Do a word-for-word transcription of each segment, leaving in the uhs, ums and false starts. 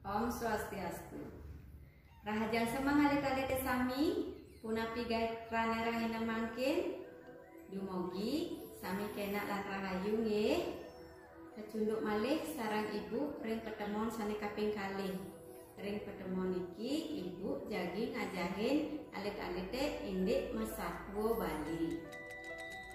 Om Swastiastu. Rahajeng semeng alit-alit sami, punapi gatrané rahina mangkin? Dumugi sami kénak lan rahayu nggih. Kecunduk malih sareng Ibu ring patemon sané kaping kalih. Ring patemon niki Ibu jagi ngajahin alit-alité indik masatua Bali.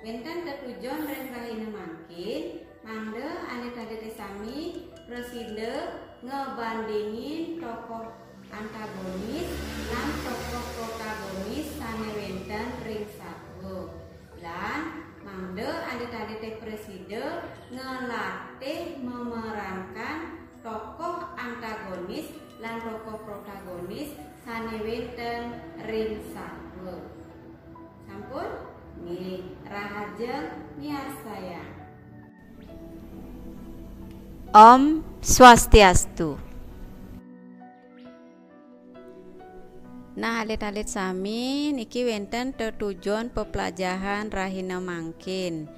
Wénten tetujon ring rahina mangkin, mangda alit-alité sami prasida ngebandingin tokoh antagonis lan tokoh protagonis sané wénten ring satua. Lan mangda alit-alité prasida ngelatih memerankan tokoh antagonis lan tokoh protagonis sané wénten ring satua. Sampun? Nggih, rahajeng miarsayang. Om Swastiastu. Nah, alit-alit sami, niki wénten tetujon peplajahan rahina mangkin.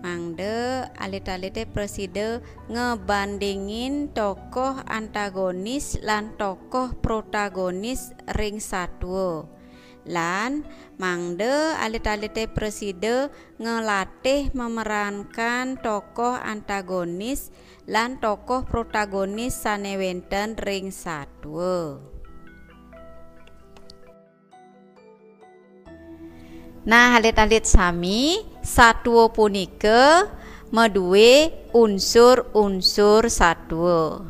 Mangda alit-alité prasida ngebandingin tokoh antagonis lan tokoh protagonis ring satua. Lan mangda alit-alité prasida ngelatih memerankan tokoh antagonis lan tokoh protagonis sané wénten ring satua. Nah, alit-alit sami, satua punika madué unsur-unsur satua.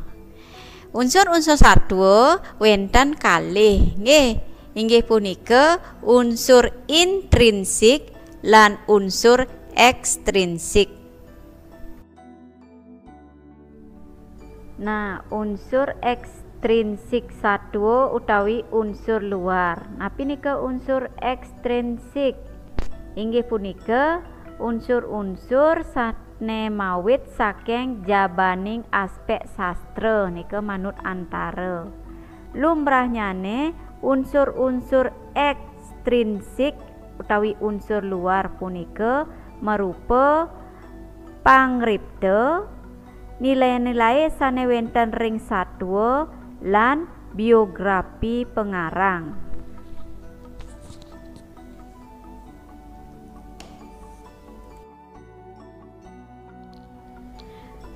Unsur-unsur satua wénten kalih, nggih, inggih punika unsur intrinsik lan unsur ékstrinsik. Nah, unsur ékstrinsik satua utawi unsur luar. Napi nika unsur ékstrinsik? Inggih punika unsur-unsur sané mawit saking jabaning aspék sastra nika manut antara. Lumrahnyané unsur-unsur ékstrinsik utawi unsur luar punika marupa pangripta, nilai-nilai sané wénten ring satua, lan biografi pengarang.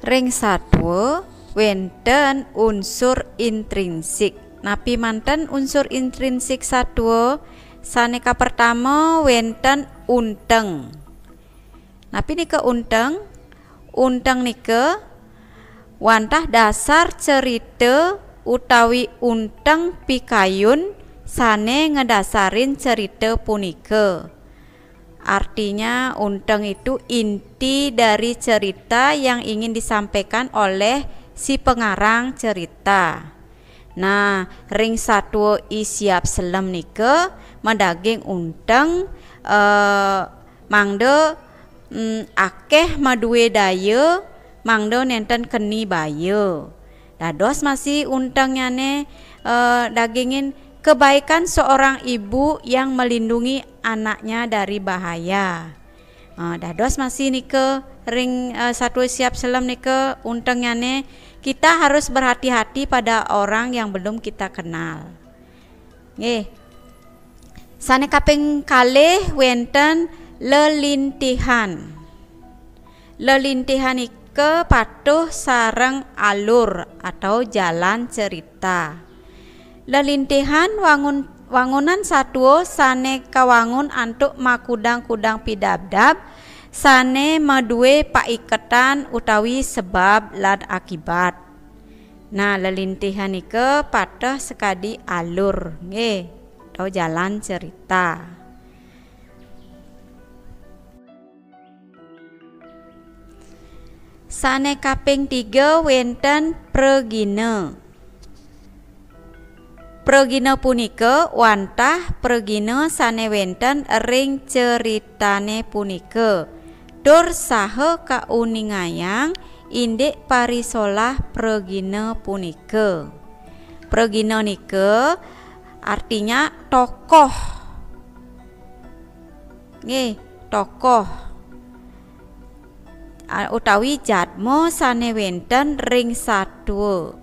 Ring satua wénten unsur intrinsik. Napi manten unsur intrinsik satua? Sané kapertama wénten unteng. Napi nika unteng? Unteng nika wantah dasar cerita utawi unteng pikayun sané ngadasarin cerita punika. Artinya, unteng itu inti dari cerita yang ingin disampaikan oleh si pengarang cerita. Nah, ring satua I Siap Selem nika madaging unteng, eh, mangda, mm, akéh madué daya, mangda nénten keni baya. Dados masih untengnyané, eh, dagingin kebaikan seorang ibu yang melindungi anaknya dari bahaya. Eh, dados masih nika ring, eh, satua Siap Selem nika untengnyane, kita harus berhati-hati pada orang yang belum kita kenal. Nggih. Sane kaping kalih wenten lelintihan. Lelintihan nika patuh sareng alur atau jalan cerita. Lelintihan wangun-, wangunan satua sane kawangun antuk makudang-kudang pidabdab sane madue paiketan utawi sebab lan akibat. Nah, lelintihan nika pateh sakadi alur, nggih, atau jalan cerita. Sane kaping tiga wenten pragina. Pragina punika wantah pragina sane wenten ring ceritane punika, tur saha kauningayang indik parisolah pragina punika. Pragina nika artinya tokoh. Nggih, tokoh. A-, utawi jadma sane wenten ring satua.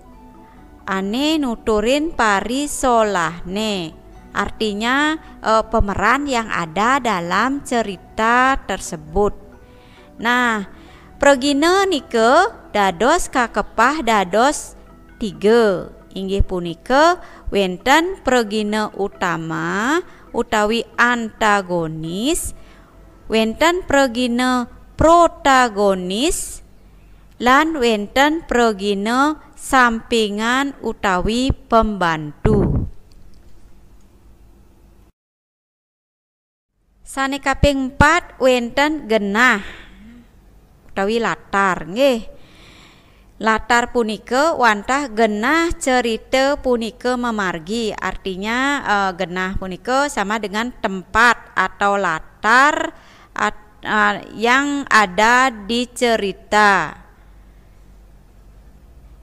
ané nuturin parisolahné. Artinya, eh, pemeran yang ada dalam cerita tersebut. Nah, pragina nika dados kakepah dados tiga. Inggih punika wénten pragina utama utawi antagonis, wénten pragina protagonis, lan wénten pragina sampingan utawi pembantu. Sané kaping empat wénten genah utawi latar, nggih. Latar punika wantah genah cerita punika mamargi. Artinya, eh, genah punika sama dengan tempat atau latar at-, eh, yang ada di cerita.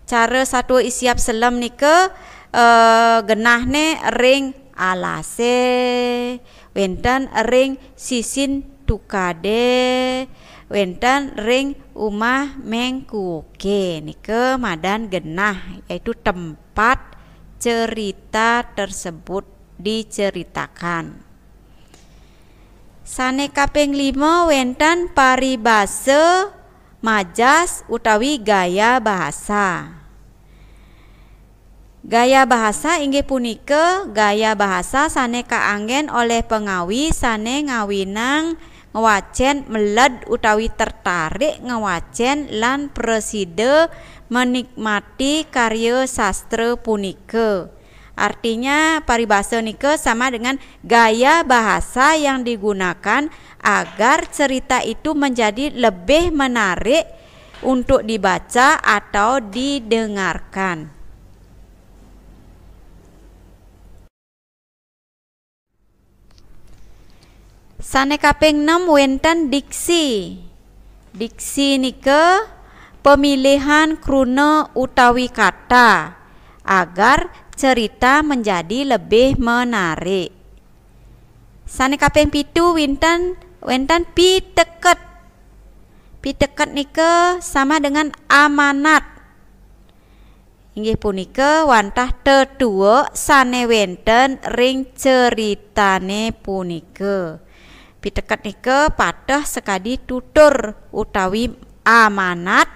Cara satua isiap selem nika, eh, genahné ring alasé, wénten ring sisin tukadé, wénten ring umah méngkuké. Nika madan genah, yaitu tempat cerita tersebut diceritakan. Sané kaping lima wénten paribasa majas utawi gaya bahasa. Gaya bahasa inggih punika gaya bahasa sané kaanggén olih pangawi sané ngawinang ngwacén meled utawi tertarik ngwacén lan prasida menikmati karya sastra punika. Artinya, paribasa nika sama dengan gaya bahasa yang digunakan agar cerita itu menjadi lebih menarik untuk dibaca atau didengarkan. Sané kaping enam wénten diksi. Diksi nika pemilihan kruna utawi kata agar cerita menjadi lebih menarik. Sané kaping pitu wénten, wénten piteket. Piteket nika sama dengan amanat. Inggih punika wantah tetuek sané wénten ring ceritané punika. Piteket nika pateh sakadi tutur utawi amanat,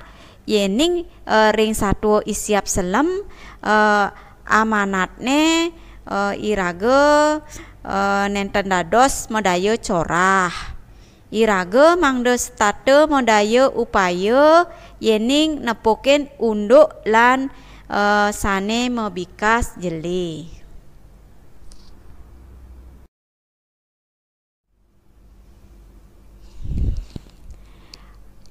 yéning, eh, ring satua isiap selem, eh, amanatné, eh, iraga, eh, nénten dados madaya corah. Iraga mangda setata madaya upaya yéning nepukin unduk lan, eh, sané mabikas jelé.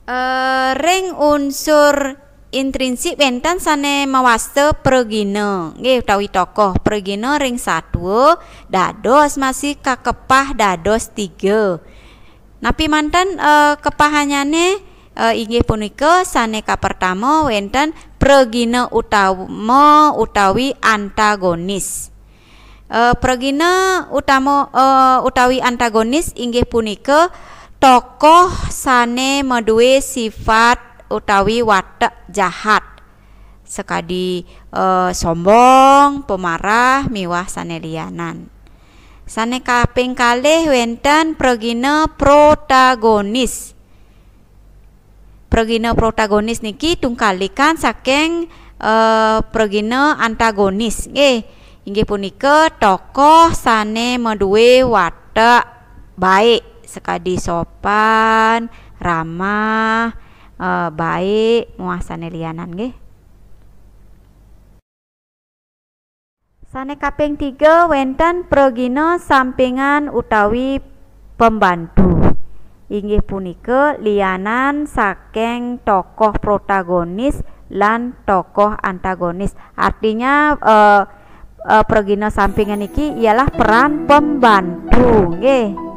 Eh, ring unsur intrinsik wénten sané mawasta pragina, nggih, utawi tokoh. Pragina ring satua dados masih kakepah dados tiga. Napi manten, eh, kepahannyané, eh, inggih punika sané kapertama wénten pragina utama utawi antagonis. Eh, pragina utama, eh, utawi antagonis inggih punika tokoh sané madué sifat utawi watek jahat, sakadi, eh, sombong, pemarah, miwah sané lianan. Sané kaping kalih wénten pragina protagonis. Pragina protagonis niki tungkalikan saking, eh, pragina antagonis. Nggih, inggih punika tokoh sané madué watek baik, sakadi sopan, ramah, eh, baik, muah sané lianan, nggih. Sané kaping tiga wénten pragina sampingan utawi pembantu. Inggih punika lianan saking tokoh protagonis lan tokoh antagonis. Artinya, eh, eh, pragina sampingan niki ialah peran pembantu, nggih.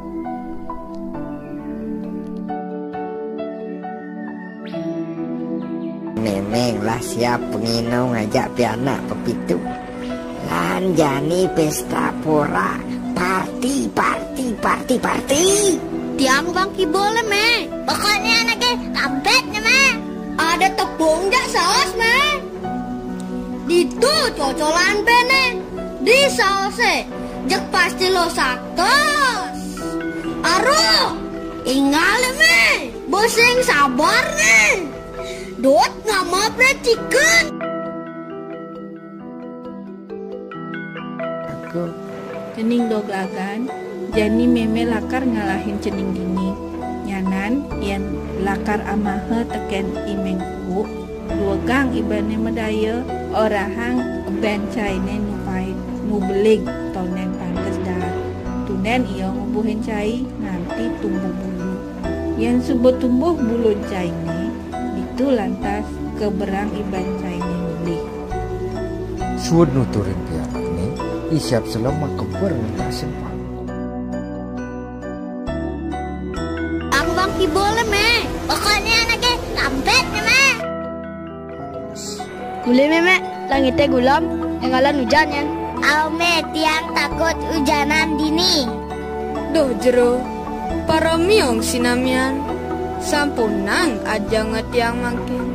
Mémé lah siap pangina ngajak pianak pepitu. Lan jani pesta pura, parti, parti, parti, parti. Tiang bang kibul, Mé. Pokoknya anaknya kabet, Mé. Ada tepung jak saus, Mé. Itu cocolan bene di saose, jeg pasti lo satos. Aruh, ingal me, boseng sabar ne. Dot ngama pretiken. Aku. Cening dog lagan, jani meme lakar ngalahin cening dini. Nyanan, yen lakar amaha teken imengku, luegang ibane madaya, orahang ben caine nu pait, nu belig, tonden pantes daar. Tunden ia ngubuhin cai nganti tumbuh bulu. Yen suba tumbuh bulun caine, ditu lantas keberang iban caine mulih. Suud nuturin pianak ni, isiap selem makeber ngentasin panggung. Abang Kibole me, pokoknya anaknya kampret ne me. Gule me, me, langite gulem, engalan ujan yan. Au me, tiang takut ujanan dini. Duh jero, para miong sinamian, sampunang ajanga tiang mangkin.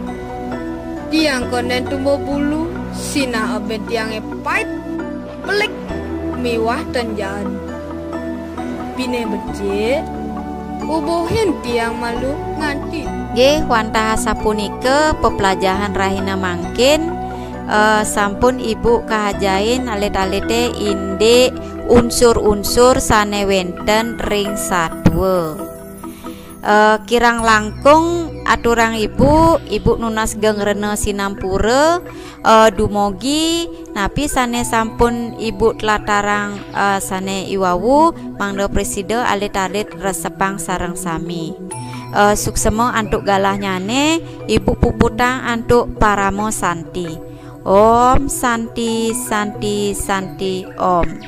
Tiang konden tumbuh bulu, sinah aben tiange pait, pelik, miwah tenjan. Bine becik, ubuhin tiang malu nganti. Nggih, wantah sapunika peplajahan rahina mangkin, eh, sampun Ibu kahajain alit-alite indik unsur-unsur sane wenten ring satua. Eh, kirang langkung aturang Ibu, Ibu nunas geng rena sinampura, eh, dumogi napi sane sampun Ibu tlatarang, eh, sane iwau, mangda prasida alit-alit resepang sareng sami. Eh, suksema antuk galahnyane, Ibu puputang antuk parama santi. Om Santi, Santi, Santi, Om.